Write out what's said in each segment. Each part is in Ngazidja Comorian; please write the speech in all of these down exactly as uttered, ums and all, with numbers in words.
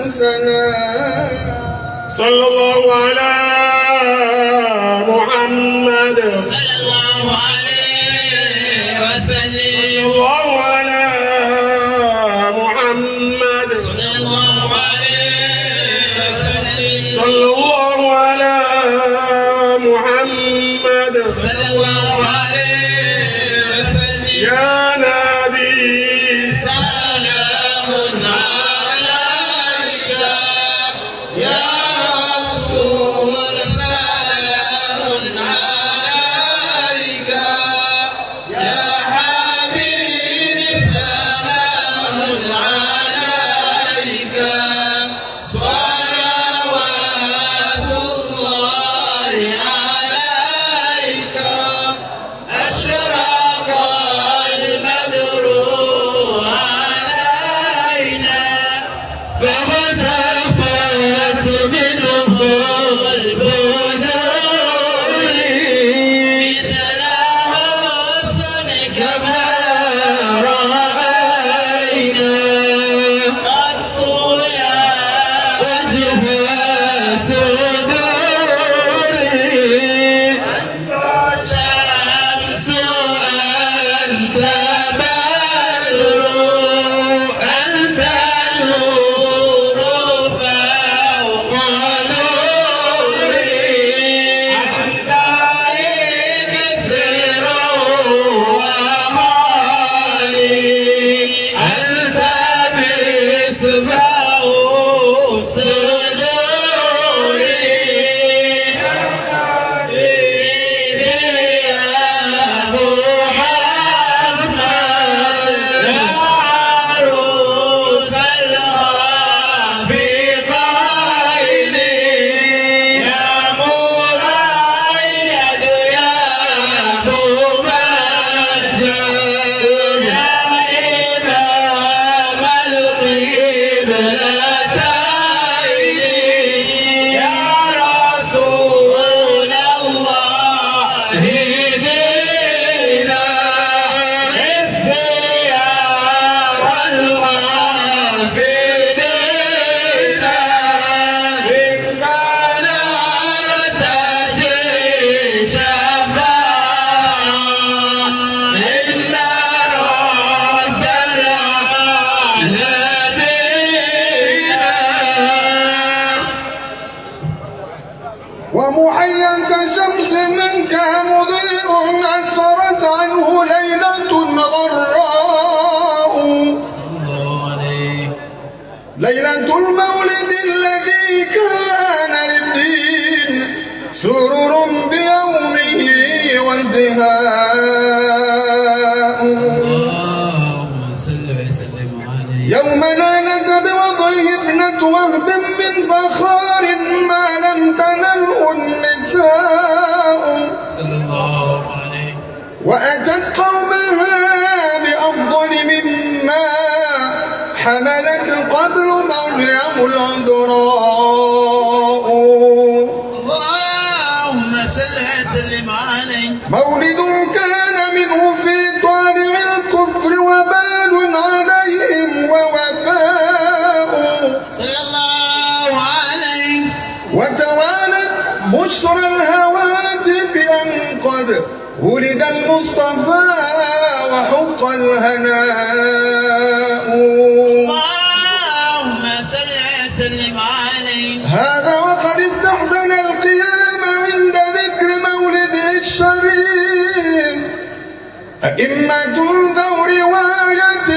سلام. صلى الله على محمد. صلى الله عليه وسلم. صلى الله على محمد. صلى الله عليه وسلم. صلى الله على محمد. صلى الله عليه وسلم. يا نبي سلام عليك، يا رسول سلام عليك، يا حبيب سلام عليك، صلوات الله عليك. أشرق البدر علينا فاختفت منه البدور، مثل حسنك ما رأينا قط يا وجه الصدور. شمس أنت بدر، أنت نور فوق نور، أنت إبسر وهاني، أنت مصباح الصدور. حبيبي يا محمد، يا عروس الرفيقين، يا مؤيد يا ممجد، يا إمام القبلتين، يا رسول الله، اهدنا السير الحافظين. كان تجي شفاعة عند رب العالمين. ومحيا كشمس منك مضيء أسفرت عنه ليلة غراء. ليلة المولد الذي كان للدين سرور بيومه وازدهاء. اللهم صل وسلم عليه. يوم نالت بوضعه ابنة وهب من فخار ما لم تنله النساء. صلى الله عليه. وأتت قومها بأفضل مما حملت قبل مريم العذراء. اللهم صل وسلم عليه. مولد كان منه في طالع الكفر وبال عليهم ووباء. صلى الله عليه. وتوالت بشرى الهواتف أن قد ولد المصطفى وحق الهناء. اللهم صل وسلم عليه. هذا وقد استحسن القيام عند ذكر مولده الشريف أئمة ذو رواية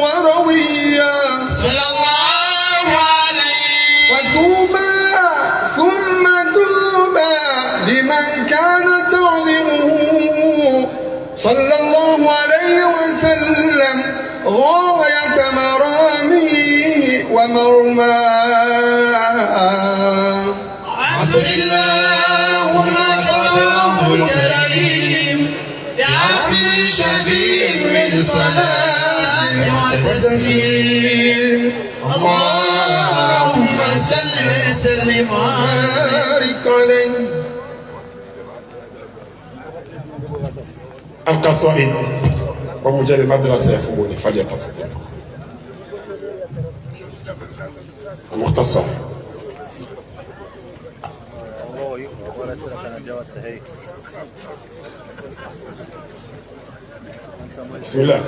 وروية. صلى الله عليه. وطوبى ثم طوبى لمن كان تعظمه صلى الله عليه وسلم غاية مرامه ومرماه. عبد اللهم قدره الكريم بعفو شديد من صلاة وتسليم. اللهم صل وسلم وبارك عليه. القصائد ومجري مدرسة يفوقني فليتفضل. مختصر. بسم الله.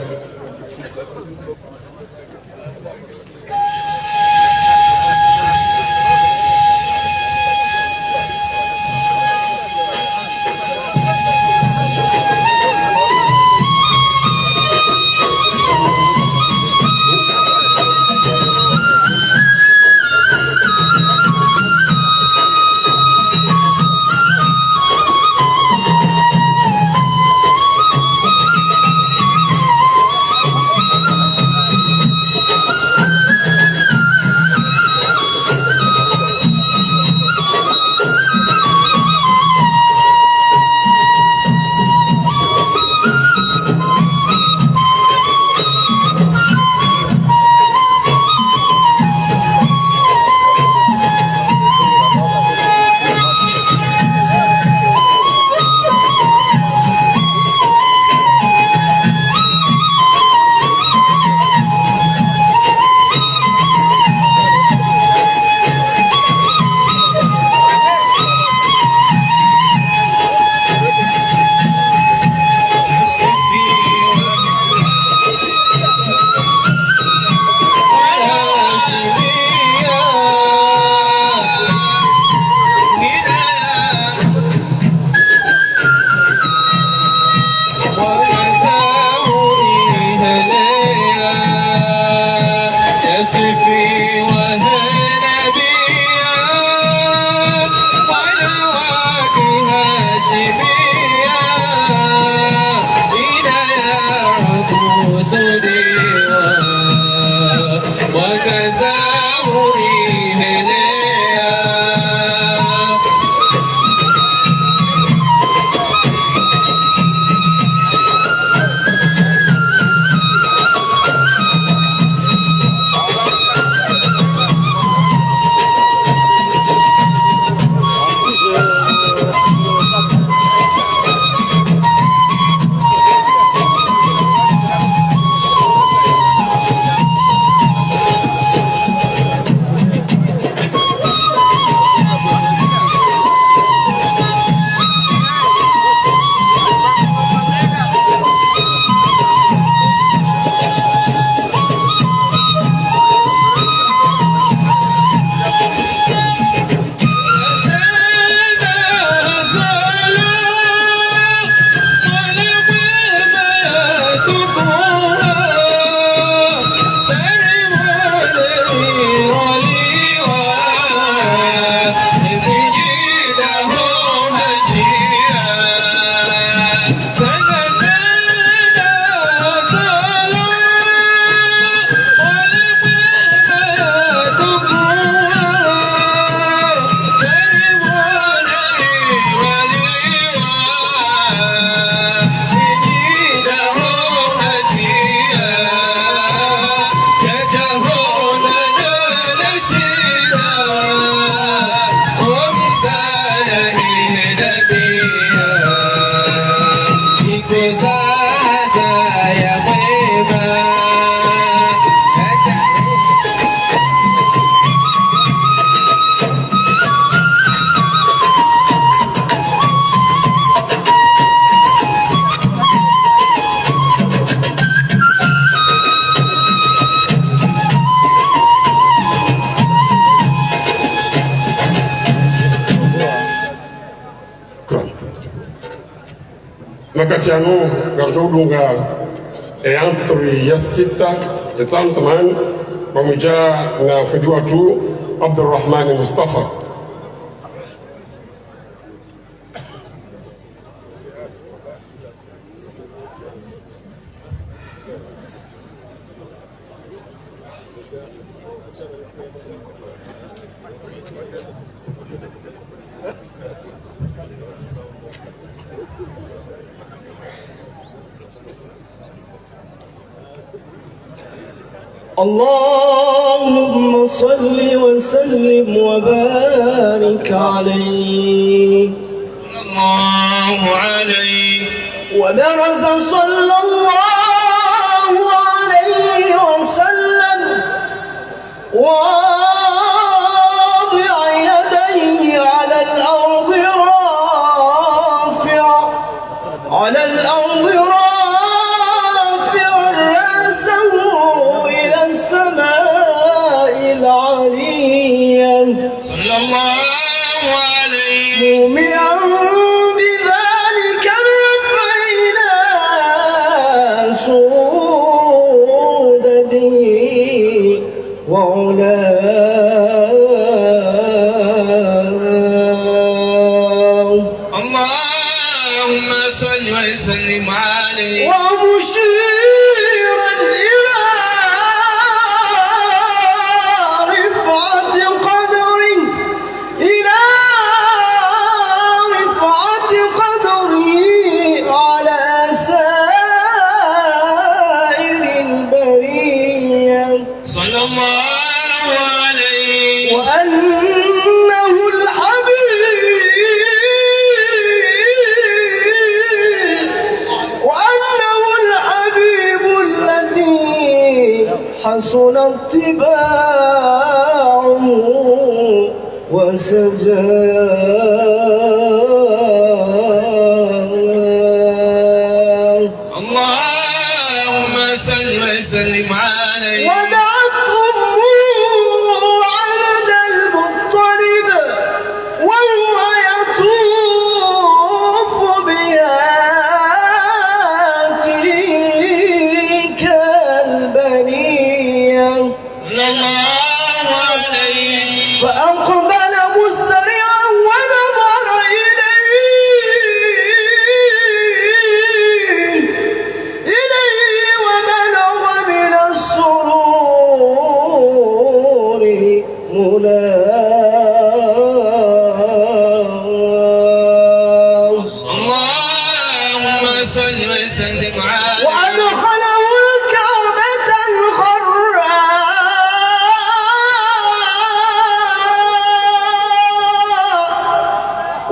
Shukran. Wakati yanu, ngaridjo udunga e entrée ya sita, ya tsanu samahani, pvamwedja na fundi watru Abdurrahmani Mustafa. اللهم صل وسلم وبارك عليه. صلى الله عليه. وبرز صلى الله عليه وسلم. حسن اتباعه وسجى. اللهم صل وسلم عليه. ودعت أمه عبد المطلب وهو يطوف بها تلك البنية. صلى الله عليه. فأقبل مسرعا ونظر إليه، إليه وبلغ من السرور مناه. اللهم صل وسلم عليه. وأدخله الكعبة الغراء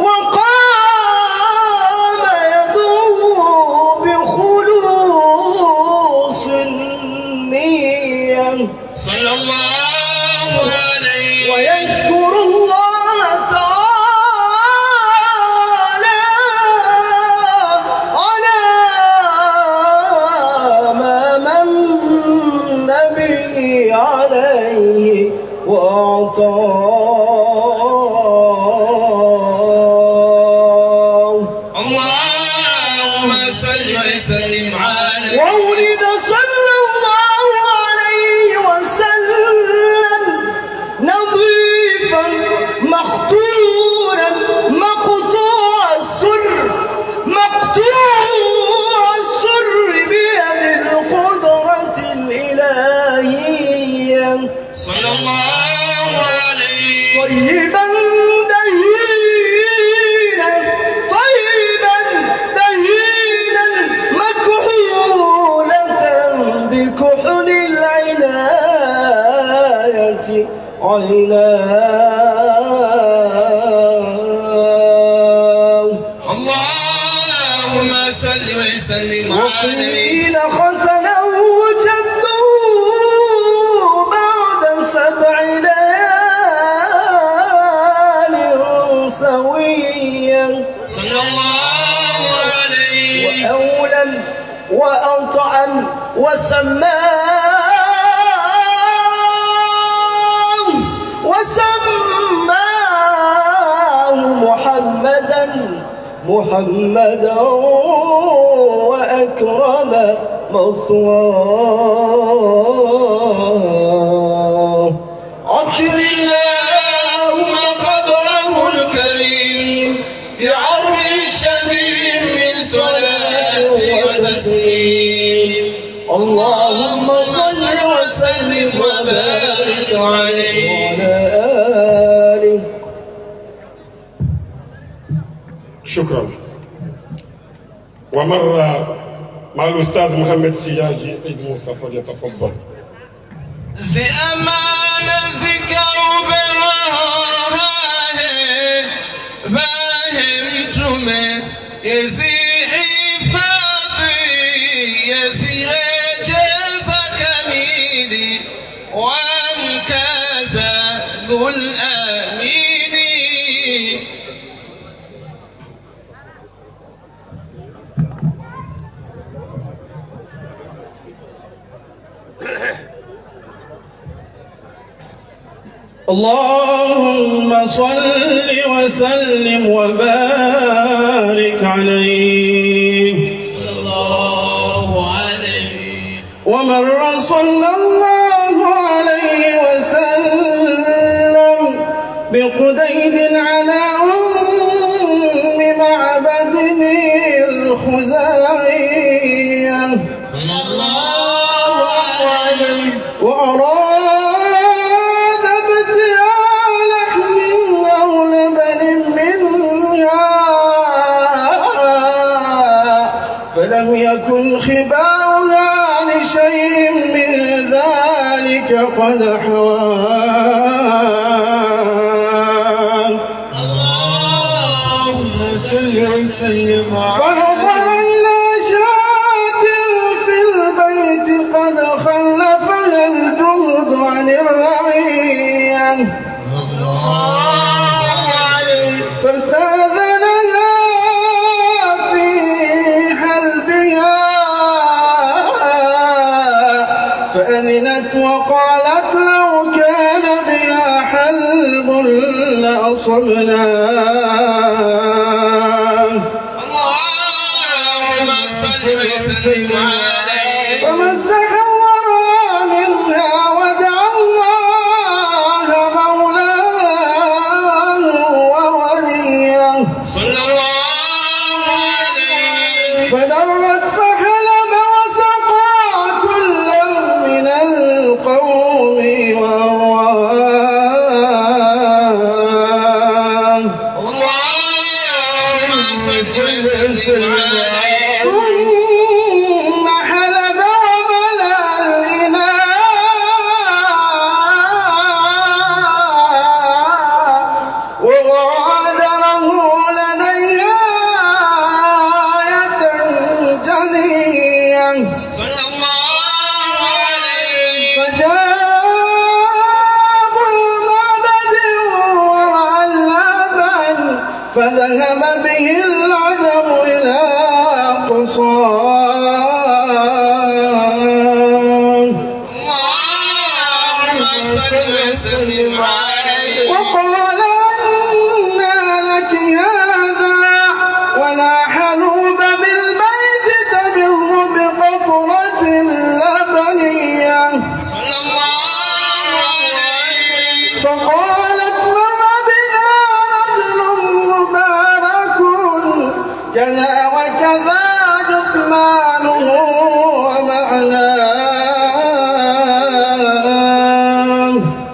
وقام يدعو بخلوص النية. صلى الله عليه. ويشكر الله تعالى على ما من به عليه وأعطاه. اللهم صل وسلم عليه. وولد صلى الله عليه وسلم نظيفا مختونا مقطوع السر، مقطوع السر بيد القدرة الإلهية. صلى الله عليه. طيبا دهينا، طيبا دهينا، مكحولة بكحل العناية عيناه. اللهم صل وسلم عليه. وقيل ختنه جده بعد سبع ليال سويا. صلى الله عليه. وأولى وأطعم وسماه، وسماه محمدا، محمدا وأكرم مثواه. عطر اللهم قبره الكريم بعرض شديد من صلاة وتسليم. اللهم صل وسلم وبارك عليه. وعلى آله. شكرا. ومرة مع الأستاذ محمد سياجي، سيد موسى، فليتفضل. Ze amana zikao pvahanu hahe, pvahe mtrume, yazihifadhwi, yaziredjeza kamili, wamkaza Dhul Amini. اللهم صل وسلم وبارك عليه. صلى الله عليه. ومر صلى الله عليه وسلم بقديد على أم معبد الخزاعية. صلى الله عليه. وأراد ابتياع لحم أو لبن منها فلم يكن خباؤها لشيء من ذلك قد حواه. اللهم صل وسلم على فنظر إلى شاة في البيت قد خلفها الجوع فاستأذنها في حلبها فأذنت وقالت: لو كان بها حلب لأصبناه. اللهم صل وسلم عليه. فمزق الورى منها ودعا الله مولاه ووليه. صلى الله عليه. فدرت فحلب وسقى كلا من القوم ورواه. اللهم صل وسلم عليه. ثم حلب وملأ الإناء وغادره لديها آية جنية. صلى الله عليه. فجاء المعبد ورأى اللبن فذهب به العجب إلى قصاه. اللهم صل وسلم عليه. وقال: أنى لك هذا؟ ولا حلوب بالبيت تبر بقطرة لبنية. صلى الله عليه. فقالت: مر بنا رجل مبارك كذا وكذا جثمانه ومعناه.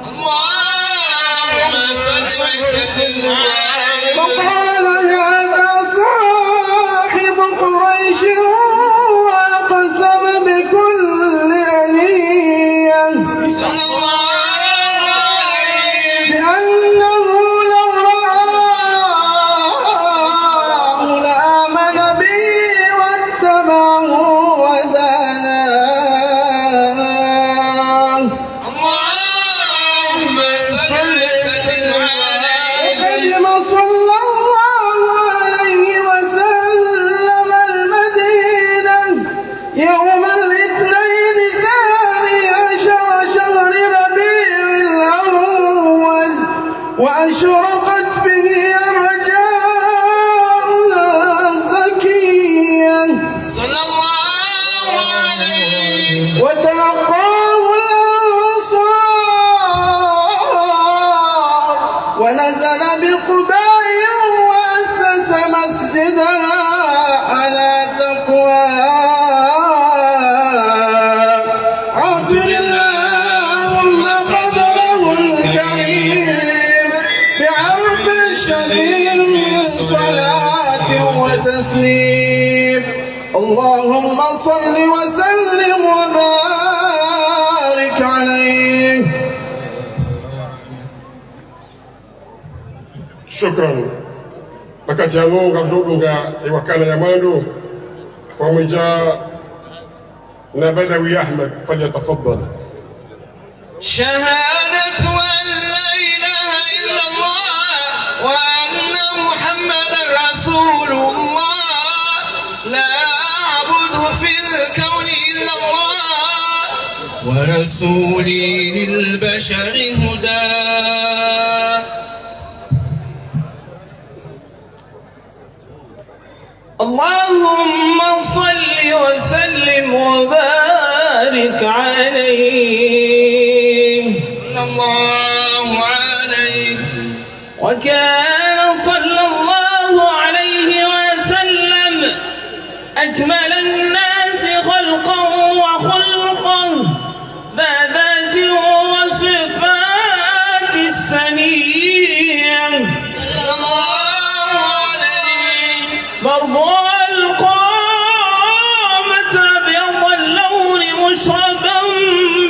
اللهم صل وسلم عليه. فقال: هذا صاحب قريش وأقسم بكل أنية. صلى الله عليه. بأنه لو رآه لآمن به واتبعه وداناه. اللهم صل وسلم عليه. وقدم صلى الله عليه وسلم المدينة يوم الاثنين ثاني عشر شهر ربيع الأول، وأشرقت به رجاؤها الزكية. صلى الله عليه. وتلقاه الأنصار، ونزل بقباء وأسس مسجدها على تقوى. عطر اللهم قبره الكريم بعرف شديد من صلاة وتسليم. اللهم صل وسلم وبارك عليه. Shukran. Wakati yanu ngamdjo dunga ye wakana ya mwando, pvamwedja na Badawi Ahmed, falyatafaddal. شهادة أن لا إله إلا الله وأن محمدا رسول الله، لا أعبد في الكون إلا الله، ورسولي للبشر هدى. اللهم صل وسلم وبارك عليه. صلى الله عليه. وكان صلى الله عليه وسلم أكمل الناس خلقا وخلقا ذا ذات وصفات سنيا. صلى الله عليه. مربوع القامة أبيض اللون مشربا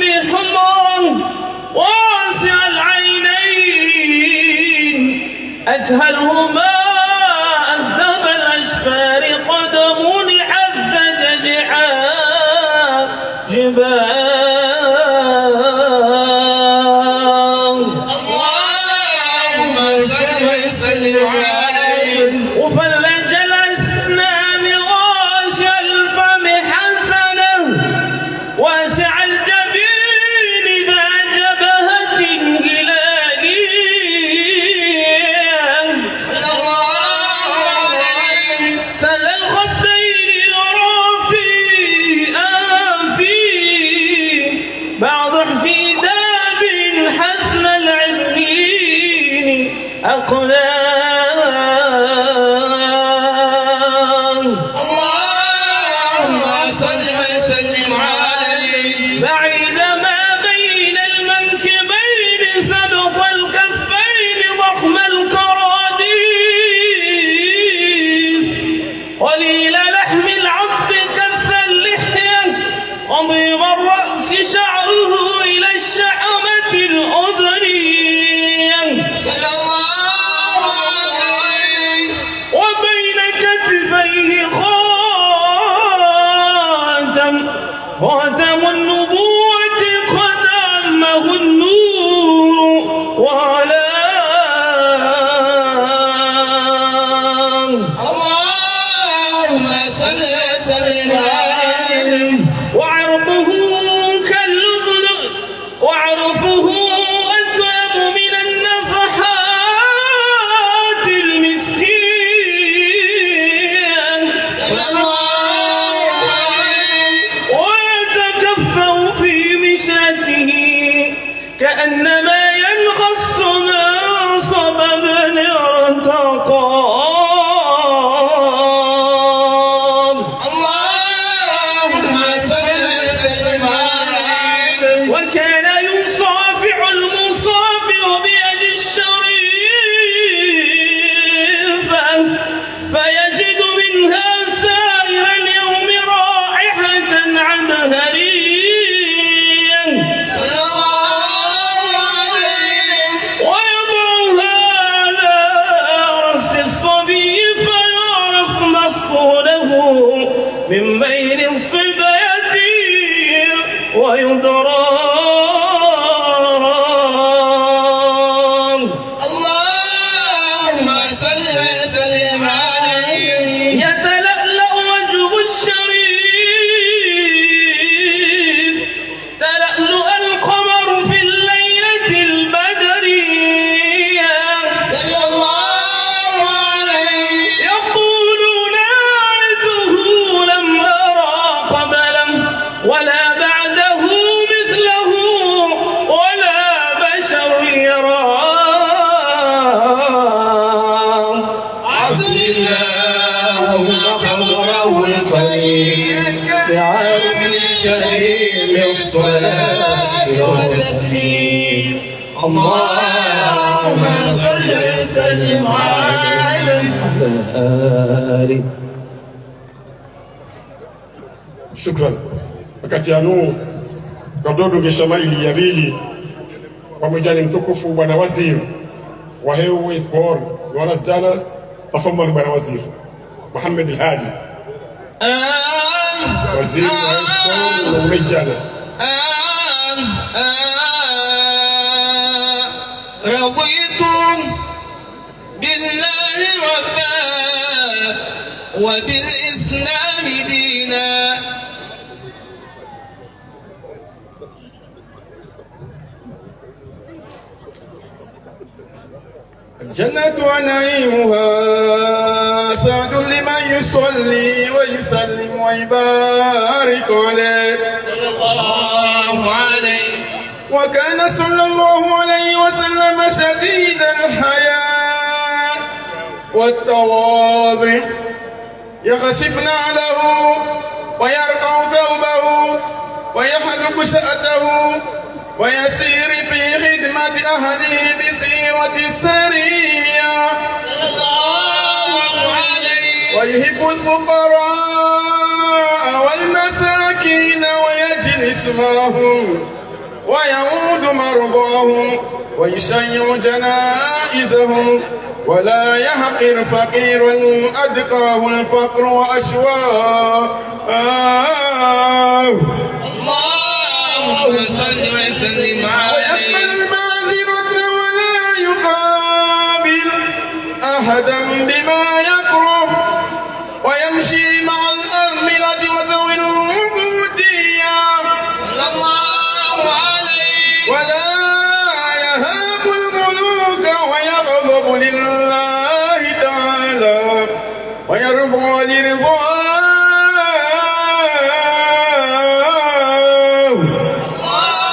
بحمرا واسع العينين أكهلهما أذنب الأشفار قدم عز ججعا جبال. الله أقلام. اللهم صل وسلم عليه. بعيد ما بين المنكبين سبط الكفين ضخم الكراديس قليل لحم العظم كث اللحية عظيم الرأس شعره إلى الشحمة الأذنية. صلى الله عليه. وبين كتفيه خاتم، خاتم النبوة قد عمه النور وعلاه. اللهم صل وسلم عليه. وعرقه كاللؤلؤ وعرفه أطيب من النفحات المسك. صلى الله عليه. ويتكفأ في مشيته كأنما ينغص من صبب الارتقام. اللهم صل وسلم عليه. وكان يصافح المصافح بيده الشريفة فيجد منها سائر اليوم رائحة عبهرية. صلى الله عليه. ويضعها على رأس الصبي فيعرف مصونه من بين الصبية ويدرى. اللهم صل وسلم عليه. يتلألأ وجهه الشريف تلألؤ القمر في الليلة البدرية. صلى الله عليه. يقولون عرته لم أرى قبله ولا بعده مثله ولا بشر يراه. عظم اللهم قدره الكريم بعظم شهيم الصلاة والتسليم. اللهم صل وسلم عليه. Shukran. Wakati yanu, kabla udunge shamaili ya pvili, pvamwedja ni mtukufu bwana waziri wa hewu, sport, wana zijana, tafadhali bwana waziri. Mohamed El Hadi. Waziri wa hewu, sport, wana zijana. رضيت بالله ربا وبالإسلام دينا. الجنة ونعيمها سعد لمن يصلي ويسلم ويبارك عليه. صلى الله عليه. وكان صلى الله عليه وسلم شديد الحياء والتواضع، يخسف نعله ويرقع ثوبه ويحلق شأته ويسير في خدمة أهله بسيرة السرية. صلى الله عليه. ويحب الفقراء والمساكين ويجلس معهم ويعود مرضاهم ويشيع جنائزهم ولا يحقر فقيرا أدقاه الفقر وأشواه. اللهم صل وسلم عليه. ويقبل المعذرة ولا يقابل أحدا بما يكره. ويمشي مع الأرملة وذوي العبودية. صلى الله عليه. ولا يهاب الملوك ويغضب لله تعالى ويرضى لرضاه.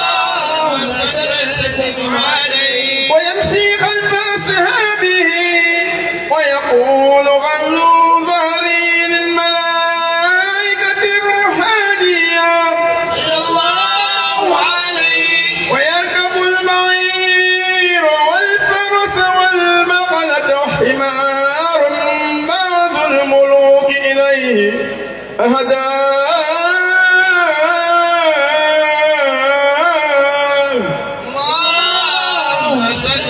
اللهم صل وسلم عليه. ويمشي خلف أصحاب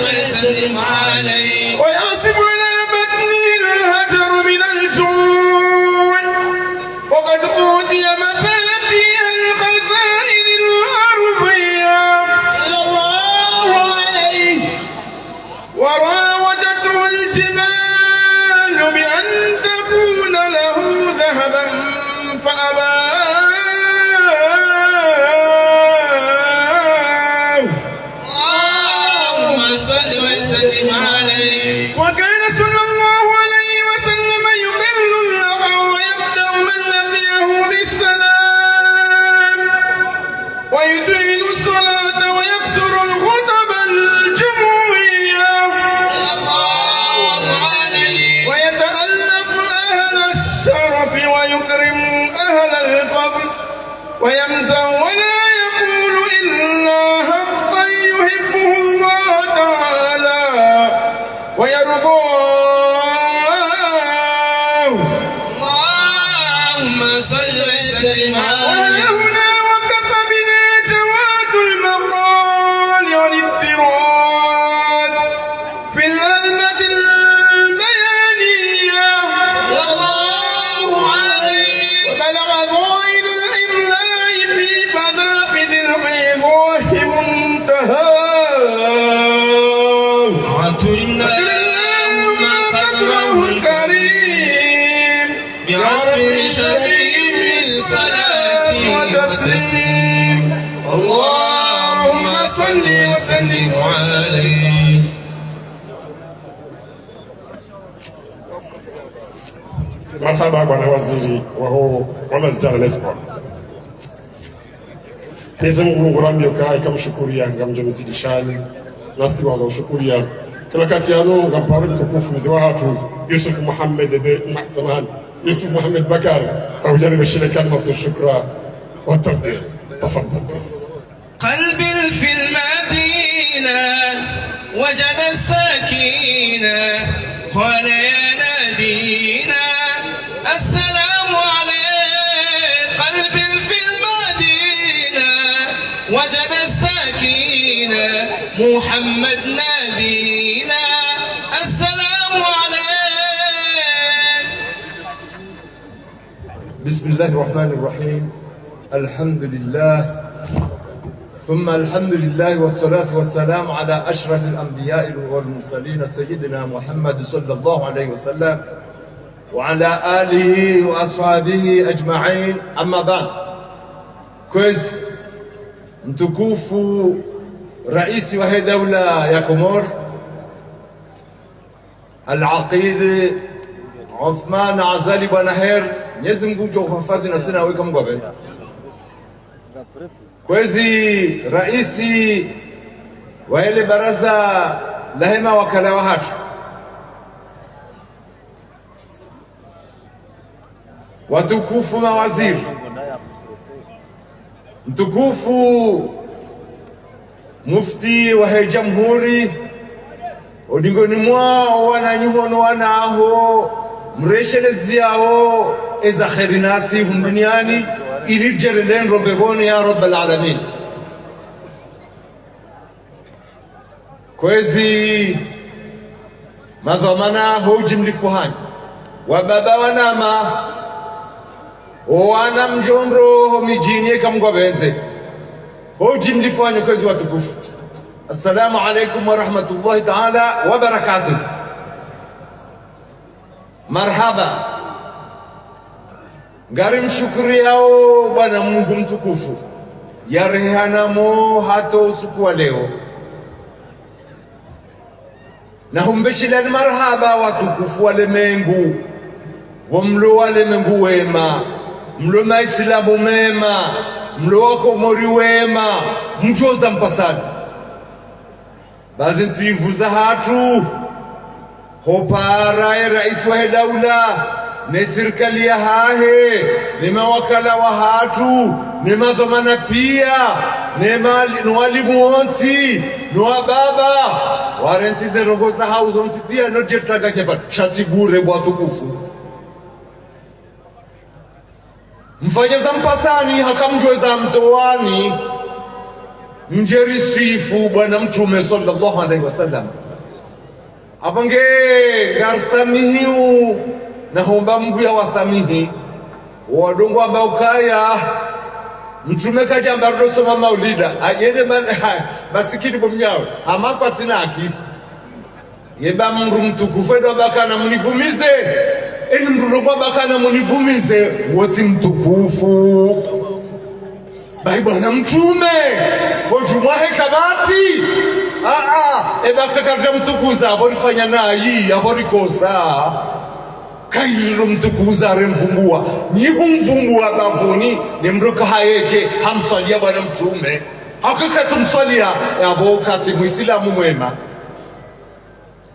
وسلم عليه. ويعصف على متنه الهجر من الجوع، وقد أوتي مفاتيح الخزائن الأرضية. صلى الله عليه. وراودته الجبال بأن تكون له ذهبا فأبى. اللهم صل وسلم عليه. وكان صلى الله عليه وسلم يقل اللحى ويبدأ من لقيه بالسلام، ويطيل الصلاة ويكثر الخطب الجمعية، صلى الله عليه. ويتألف أهل الشرف ويكرم أهل الفضل، ويمزح ولا يقول إلا حقا يحبه الله تعالى ويرضاه. اللهم صل وسلم عليه. وها هنا وقف بنا جواد المقال والاضطراد في الأزمة البيانية. صلى الله عليه. وبلغ غاية الإملاء في فنافذ الغيظ منتهى. عطرنا اللهم قدره الكريم بعطر شبيب الصلاة والتسليم. اللهم صل وسلم عليه. Marahaba bwana waziri waho wana vijana na sport. Mwenyezi Mungu ngurambiyo ka ikamshukuriya ngamdjo mzidishani, nasi wala ushukuriya. Kila wakati yanu ngamparo mtukufu mze wahatru Yusuf Mohamed be, ma-, samahani, Yusuf Mohamed Bakar, haudja nibeshile kalimatu shukra wa taqdir. Tafaddal bas. قلبي في المدينة وجد السكينة، قال يا نبينا السلام عليك. قلبي في المدينة وجد السكينة، محمد نبينا السلام عليك. بسم الله الرحمن الرحيم. الحمد لله، ثم الحمد لله، والصلاة والسلام على أشرف الأنبياء والمرسلين سيدنا محمد صلى الله عليه وسلم وعلى آله وأصحابه أجمعين. أما بعد. Kwezi, mtukufu Raisi wahe daula ya Komori, Al-Aqid Othman Azali Bwana Her, Mwenyezi Mungu ngudjo uhifadhwi na sina weka Mungu apvendze. Kwezi raisi wa ele baraza lahe mawakala wahatru. Watukufu mawaziri, mtukufu mufti wahe jamhuri, odingoni mwawo wananyaho no wanaho, mresheleziyao eza kheri nasi hunu duniani, ili ridjerele ndro mbepvoni ya Rabbal Alamin. Kwezi madhwamana ho ujimlifu hanyu, wababa wanama, owana mdjo ndro ho midjini eka Mungu apvendze. Ho ujimlifu hanyu kwezi watukufu. Assalamu alaikum wa rahmatullahi ta'ala wa barakatuh. Marahaba. Ngarimshukuriyao Bwana Mungu mtukufu, yarehehanamo hata usiku wa leo. Na humbeshilani marahaba watukufu wa lemengu, wo mlo wa lemengu wema, mlo maislamu mema, mlo wa Komori wema, mdjoza mpasani. Ba zi ntsivu zahatru, hopara ye raisi wahe daula, ne sirikali yahahe, ne mawakala wahatru, ne madhwamana piya, ne mali-, no walimu wontsi, no wababa, warentsi ze ndrongoo zahao zontsi piya, no djertsaga shepa, sha tsi bure bo watukufu. Mfanya za mpasani, haka mdjuwe za mtowani. Mdje riswifu Bwana Mtrume swallallahu alayhi wa sallam. Apvo nge ngarisamihiyo, na homba Mungu ya wasamihi. Wadrongo wamba ukaya Mtrume kadjamba ridjo soma maulida. Ayende man-, masikini bo mnyawe. Hama kwatsina akili. Yeba mndru mtukufu, ndo amba kana munivumize. Eni mndru ndo amba kana munivumize, wo tsi mtukufu. Bahi Bwana Mtrume, ko djumwa he kapvatsi. Aa, eba kakaridja mtukuza, apvo rifanya nayi, apvo rikosa. Kayiri ndo mtukuza, remvumbuwa. Nyi humvumbuwa bapvuni, ne mndru kahayedje, hamswaliya Bwana Mtrume. Haka katsumswaliya, yapvo katsi Muislamu mwema.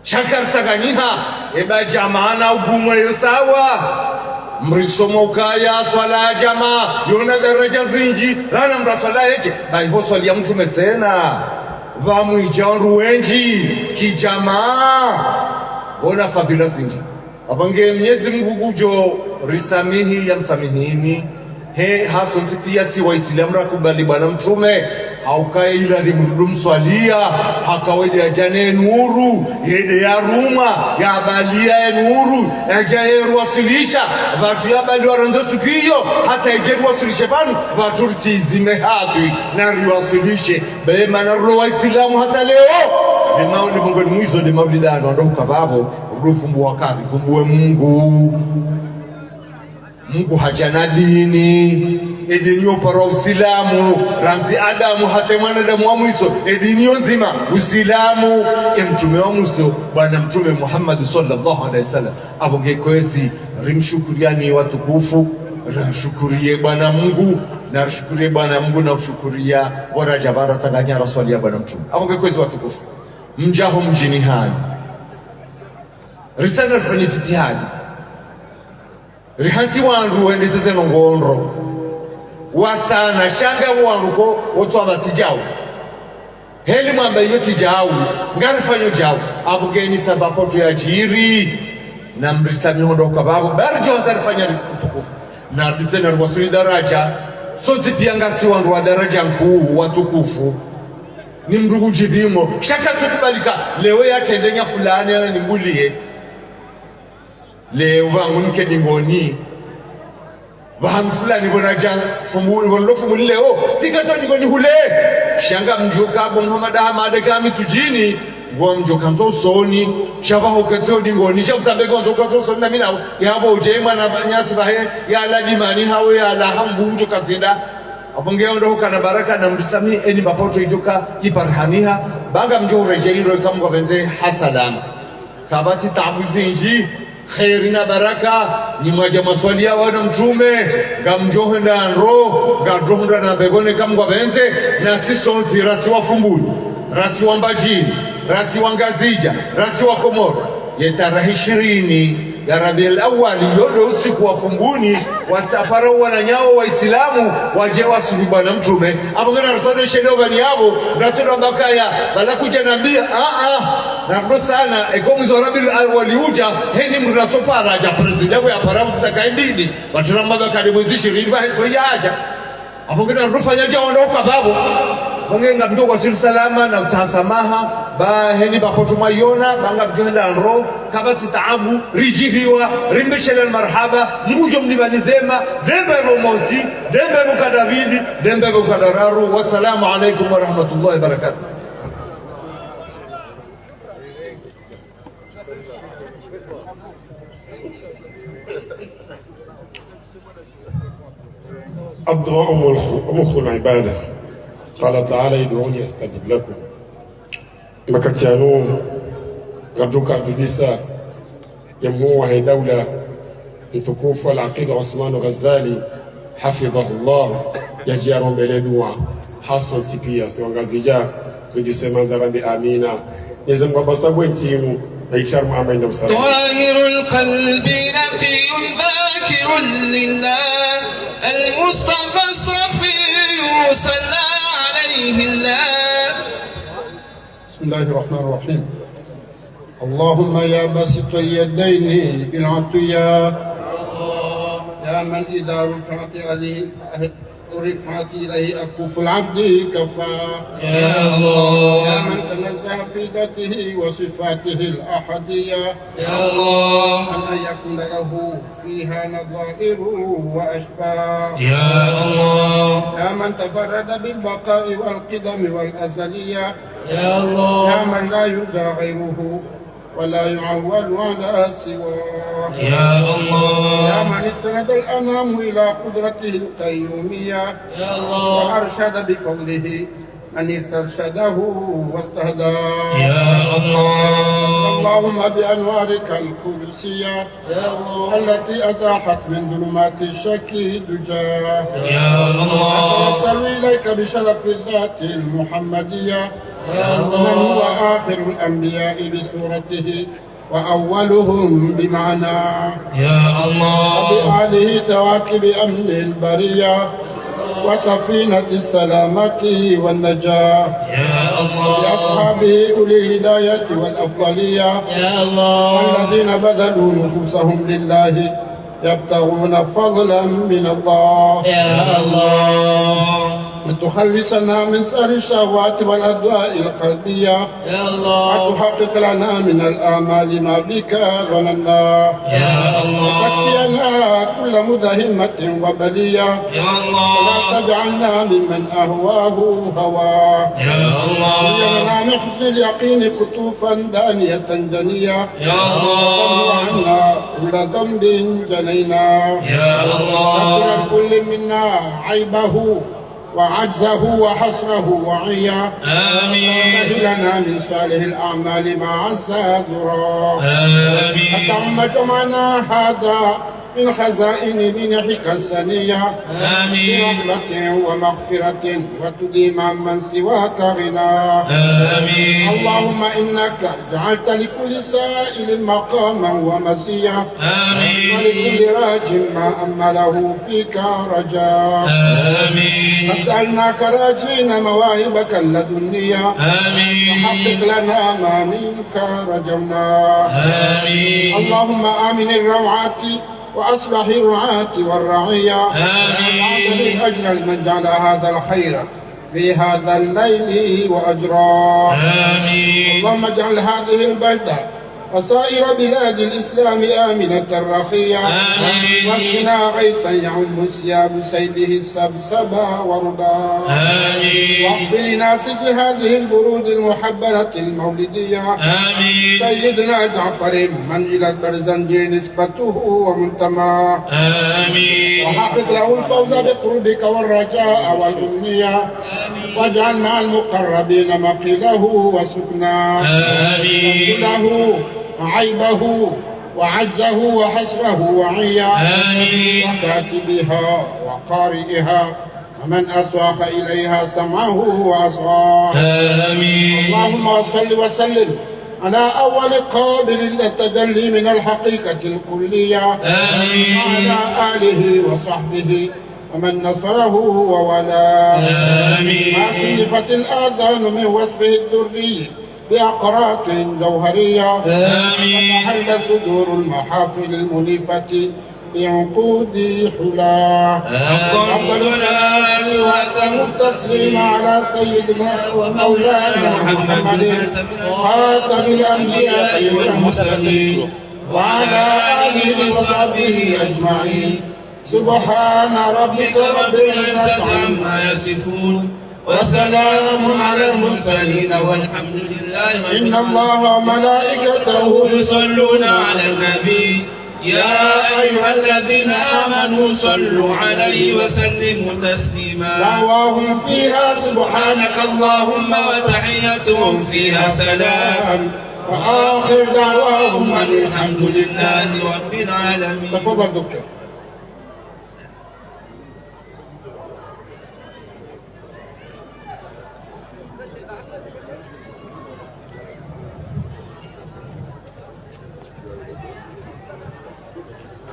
Sha karitsanganyiha, eba djamaa na ugumwe yo sawa. Mrisoma ukaya swala ya djamaa, yona daraja zindji, rana mndru aswala yedje, bahi ho swaliya Mtrume tsena. Pvamwedja wandru wendji, kidjamaa. Wona fadhila zindji. Apvo nge Mnyezi Mungu ngudjo risamihi, yamsamihini. He, hasontsi piya si Waislamu rakubali Bwana Mtrume, ha ukaya ila limrudu mswaliya, haka wende yadja ne nuru, yende yarumwa, yabaliya ye nuru, yadja yeruwaswilisha, pvatsu yabaliwa randzi suku iyo, hata yedje ruwaswilishe pvanu, pvatsu ritsizime hatwi, na riwaswilishe, be mana rulo Waislamu hata leo, ne mauli Mungu ni mwizo, ne mauli dano, ndo ukapvapvo, rufumbuwa kari, fumbuwe Mungu. Mungu hadja na dini, edini yo para Usilamu, randzi Adamu hata mwanadamu wa mwiso, edini yo ndzima, Usilamu, e mtrume wa mwiso, Bwana Mtrume Muhammad swallallahu alayhi wasallam. Apvo nge kwezi, rimshukuriyani watukufu, rashukuriye Bwana Mungu, na rashukuriye Bwana Mungu, na ushukuriya waraja bara tsanganya raswaliya Bwana Mtrume. Apvo nge kwezi watukufu, mdja ho mdjini hanyu. Risana rifanye jitihadi. Rihantsi wandru wendeseze no ngondro. Wasana, sha nga wandru ko, wotswa pvatsi djau. Heli mwamba iyo tsi djau, ngarifanyo djau. Apvo nge ni sababu tu yadjiri. Na mrisamihi ndo ukapvapvo, bari djo wandza rifanya ri-, utukufu. Na ridise na riwasuli daraja. Sontsi piya ngasi wandru wa daraja nkuu, watukufu. Ni mndru kudjipvimo. Sha katsukubalika, leo yatrende nya fulani, yana nimbuliye. Leo pvangu nike dingoni. Pvahanu fulani pvona dja fumu, pvona fumu leo. Tsika to dingoni hule. Sha ngamdjoka bo Muhammad Ahmad ka Mitsudjini. Ngwamdjoka ndzo usoni. Sha pvaho ketso dingoni. Sha mtsambe ngwandzo ka ndzo usoni na mi nawe. Yapvo udje mwana nyasi pvahe. Yala dimani hawe yala hambu udjo kazinda. Apvo nge ondo hukana baraka na mrisamihi eni mbapoto idjoka iparihaniha. Ba ngamdjo uredjeyi ndo ika Mungu apvendze ha salama. Kapvatsi taabu zindji, kheri na baraka, ni mwadja mwaswaliya Bwana Mtrume, ngamdjo hwenda ndro, ngamdjo hwenda na mbepvoni ika Mungu apvendze, nasi sontsi rasi wa Fumbuni, rasi wa Mbadjini, rasi wa Ngazidja, rasi wa Komoro, ye tarehi ishirini ya Rabiul Awwal, yo ndo usiku wa Fumbuni, watsapara wananyawo Waislamu, wadje waswifu Bwana Mtrume, apvo ngena rasodo shele opvani yapvo, rasodo amba kaya, pvala kudja nambiya, a, a, na ndo sana, eka omwezi wa Rabiul Awwal udja, heni mndru raso para, dja prezida yapvo yapara mfisa kaindini, watura maba kadi mwezi ishirini, pvahe tso yadja. Apvo ngena ndo ufanya dja wandru ukapvapvo. Apvo nge ngamdjo wasuli salama na utsaha samaha, ba heni mbapoto mwayona, ba ngamdjo hwenda ndro, kapvatsi taabu, ridjipviwa, rimbishele marahaba, Mungu ngudjo mlipvani zema, lemba yapvo montsi, lemba yapvo kadavili, lemba yapvo kadararu. Wassalamu alaikum warahmatullahi wabarakatuh. الدعاء مخ-، مخ العبادة. قال تعالى: ادعوني أستجب لكم. Makati yanu, ngamdjo kadubisa, ye mhuu wahe daula, mtukufu Al-Aqid Assoumani Ghazali, hafidhahullah, yadje yarombele dua, hasontsi piya, si Wangazidja, ridjuse mandza rambe amina. Mwenyezi Mungu apvasa bwe ntsi inu, na itshari Muhammad na usalama. طاهر القلب نقي ذاكر لله، المصطفى الصفي صلى عليه الله. بسم الله الرحمن الرحيم. اللهم يا باسط اليدين بالعطية، يا من إذا رفعت عليه الرفعة إليه أكف العبد كفى. يا الله. يا من تنزه في ذاته وصفاته الأحدية يا الله. أن لا يكون له فيها نظائر وأشباه. يا الله. يا من تفرد بالبقاء والقدم والأزلية يا الله. يا من لا يرجى غيره ولا يعول على سواه. يا الله. يا من استند الأنام إلى قدرته القيومية يا الله. وأرشد بفضله من استرشده واستهداه. يا الله. اللهم بأنوارك القدسية يا الله. التي أزاحت من ظلمات الشك دجاه يا الله. نتوسل إليك بشرف الذات المحمدية يا الله. من هو آخر الأنبياء بصورته وأولهم بمعناه يا الله. وبآله تواكب أمن البرية وسفينة السلامة والنجاة يا الله. وبأصحابه أولي الهداية والأفضلية يا الله. الذين بذلوا نفوسهم لله يبتغون فضلا من الله يا الله. وتخلصنا من سر الشهوات والأهواء القلبية يا الله. وتحقق لنا من الآمال ما بك ظننا يا الله. وتكفينا كل مذى همة وبلية يا الله. ولا تجعلنا ممن أهواه هواه يا الله. زينا من حسن اليقين قطوفا دانية جنية يا الله. وامحو عنا كل ذنب جنينا يا الله. ستر الكل منا عيبه وعجزه وحصره وعياه. آمين. وهب لنا من صالح الأعمال ما عز ذراه. آمين. وتعم جمعنا هذا من خزائن منحك السنية. آمين. برحمة ومغفرة وتديم عمن سواك غناه. آمين. اللهم إنك جعلت لكل سائل مقاما ومزية. آمين. ولكل راج ما أمله فيك رجاء. آمين. نسألناك راجين مواهبك اللدنية. آمين. وحقق لنا ما منك رجونا. آمين. اللهم آمن الروعة وأصلح الرعاة والرعية. آمين. وأعظم الأجر لمن جعل هذا الخير في هذا الليل وأجراه. آمين. اللهم اجعل هذه البلدة وسائر بلاد الإسلام آمنة رخية. آمين. واسقنا غيثا يعم انسياب سيله السبسب ورباه. آمين. واغفر لناسج هذه البرود المحبرة المولدية. آمين. سيدنا جعفر من إلى البرزنجي نسبته ومنتماه. آمين. وحقق له الفوز بقربك والرجاء والأمنية. واجعل مع المقربين مقيله وسكناه. آمين. له عيبه وعجزه وحصره وعياه. آمين. وكاتبها وقارئها ومن أصغى إليها سمعه وأصغاه. آمين. اللهم صل وسلم على أول قابل للتجلي من الحقيقة الكلية. آمين. وعلى آله وصحبه ومن نصره ووالاه. آمين. ما سلفت الآذان من وصفه الدري بأقراط جوهرية. آمين. وتحلى صدور المحافل المنيفة بعنقود حلاه. أفضل الصلاة وأتم التسليم على سيدنا ومولانا محمد خاتم الأنبياء والمرسلين وعلى آله وصحبه أجمعين. سبحان ربك رب العزة عما يصفون. وسلام على المرسلين والحمد لله رب العالمين. إن الله وملائكته يصلون على النبي. يا أيها الذين آمنوا صلوا عليه وسلموا تسليما. دعواهم فيها سبحانك اللهم وتحيتهم فيها سلام. وآخر دعواهم أن الحمد لله رب العالمين. تفضل دكتور.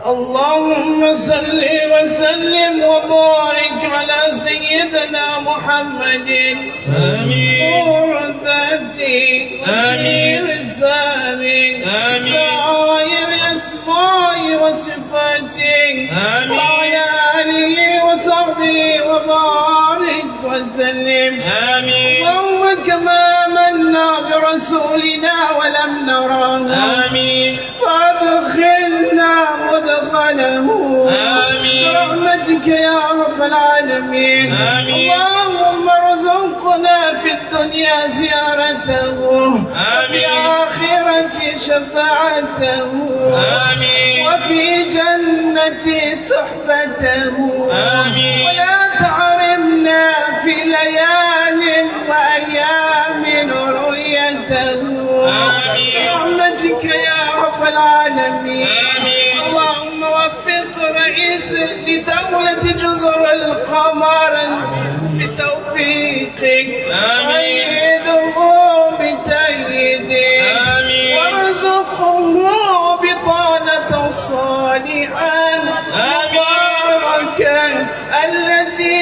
اللهم صل وسلم وبارك على سيدنا محمد. آمين. نور الذات آمين. وسر السر آمين. سائر أسماء وصفاته. آمين. وعلى آله وصحبه وبارك وسلم. آمين. اللهم كما آمنا برسولنا ولم نره. آمين. فأدخلنا مدخله. آمين. برحمتك يا رب العالمين. آمين. اللهم ارزقنا في الدنيا زيارته. آمين. وفي الآخرة شفاعته. آمين. وفي الجنة صحبته. آمين. ولا تحرمنا في ليال وأيام رؤيته. آمين. برحمتك يا رب العالمين. آمين. اللهم وفق رئيس لدولة جزر القمر بتوفيقك. آمين. وأيده بتأييدك. آمين. وارزقه بطانة صالحة. آمين. مباركة التي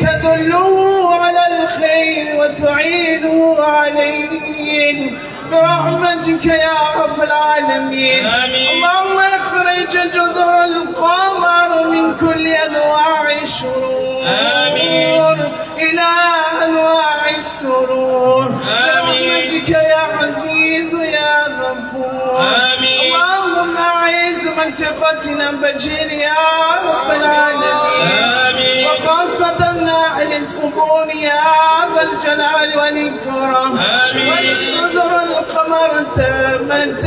تدله على الخير وتعينه عليه برحمتك يا رب العالمين. آمين. اللهم اخرج جزر القمر من كل أنواع الشرور. آمين. إلى أنواع السرور. آمين. برحمتك يا عزيز يا غفور. آمين. اللهم أعز منطقتنا بجير يا رب العالمين. آمين. وخاصة أهل الفضول يا ذا الجلال والإكرام. آمين. وجزر القمر تامة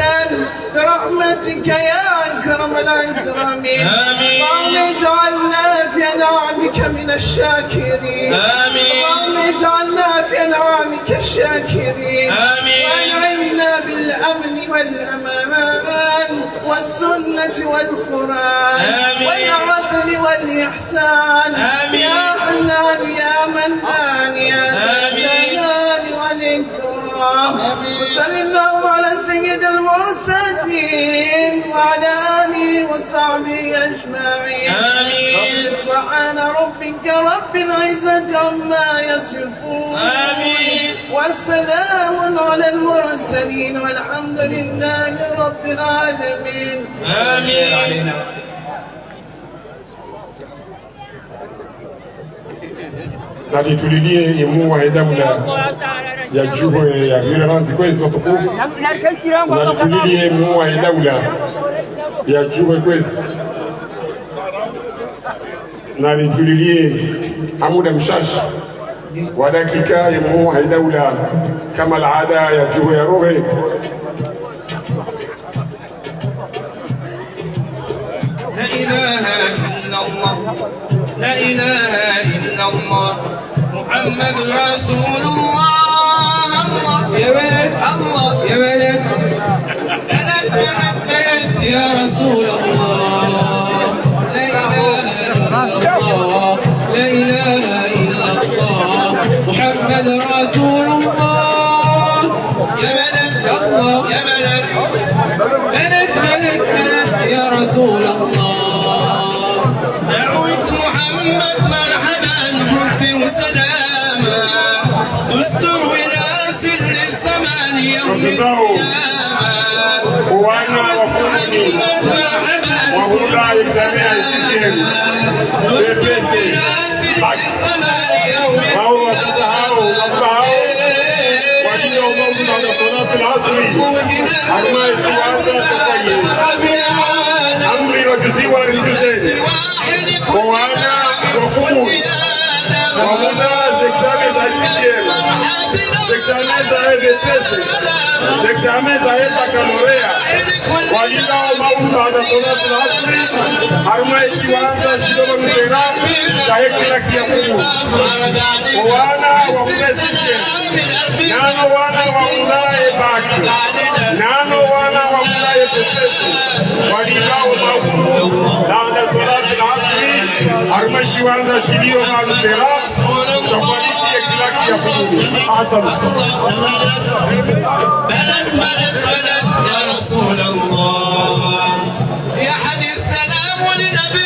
برحمتك يا أكرم الأكرمين. آمين. اللهم اجعلنا في أنعامك من الشاكرين. آمين. اللهم اجعلنا في أنعامك الشاكرين. آمين. وأنعمنا بالأمن والأمان والسنة والقرآن آمين. والعدل والإحسان آمين. يا حنان يا منان يا ذا آمين. الجلال والإكرام. آمين. وصل اللهم على سيد المرسلين وعلى آله وصحبه أجمعين. آمين. سبحان ربك رب العزة عما يصفون. آمين. وسلام على المرسلين والحمد لله رب العالمين. آمين. Naritulilie ye mhuu wahe daula ya djuho ya Rwirarandzi kwezi watukufu. Naritulilie ye mhuu wahe daula ya djuho kwezi. Naritulilie ha muda mshashi wa dakika ye mhuu wahe daula kama alada ya djuho ya Rohe. لا إله إلا الله. لا إله إلا الله. محمد رسول الله. الله. يا ولد. الله. يا ولد. بنات، بنات، بنات يا رسول الله. لا إله إلا الله. لا إله إلا الله. محمد رسول الله. يا بنات، يا بنات، بنات، بنات، بنات يا رسول الله. دعوة محمد مرحبا، حب وسلام. دستور وناس للزمان يوم القيامة. Wana wa Fumuni, wa hula examen ya sixième, B P C, bac. Wao wasasa hao, wababa hao, walio maudhu na salati al-asri, harumwa ye shiwandza sha Sokoine. Amri wadjuziwa rizizeni. Kwa wana wa Fumuni, wa hula ze examen za sixième, ze examen za E V T C, ze examen za baccalauréat, walilao maudhu na salati al-asri, harumwa ye shiwandza shilio pvanu tsena, shahe kilaki ya Fumuni. O wana wa hula sixième, nano wana wa hula ye bac, nano wana wa hula ye B P C, walilao maudhu na salati al-asri, harumwa ye shiwandza shilio pvanu tsena, sha kwaliti ye kilaki ya Fumuni. Asante. بنات، بنات، بنات يا رسول الله. يا حني السلام لنبي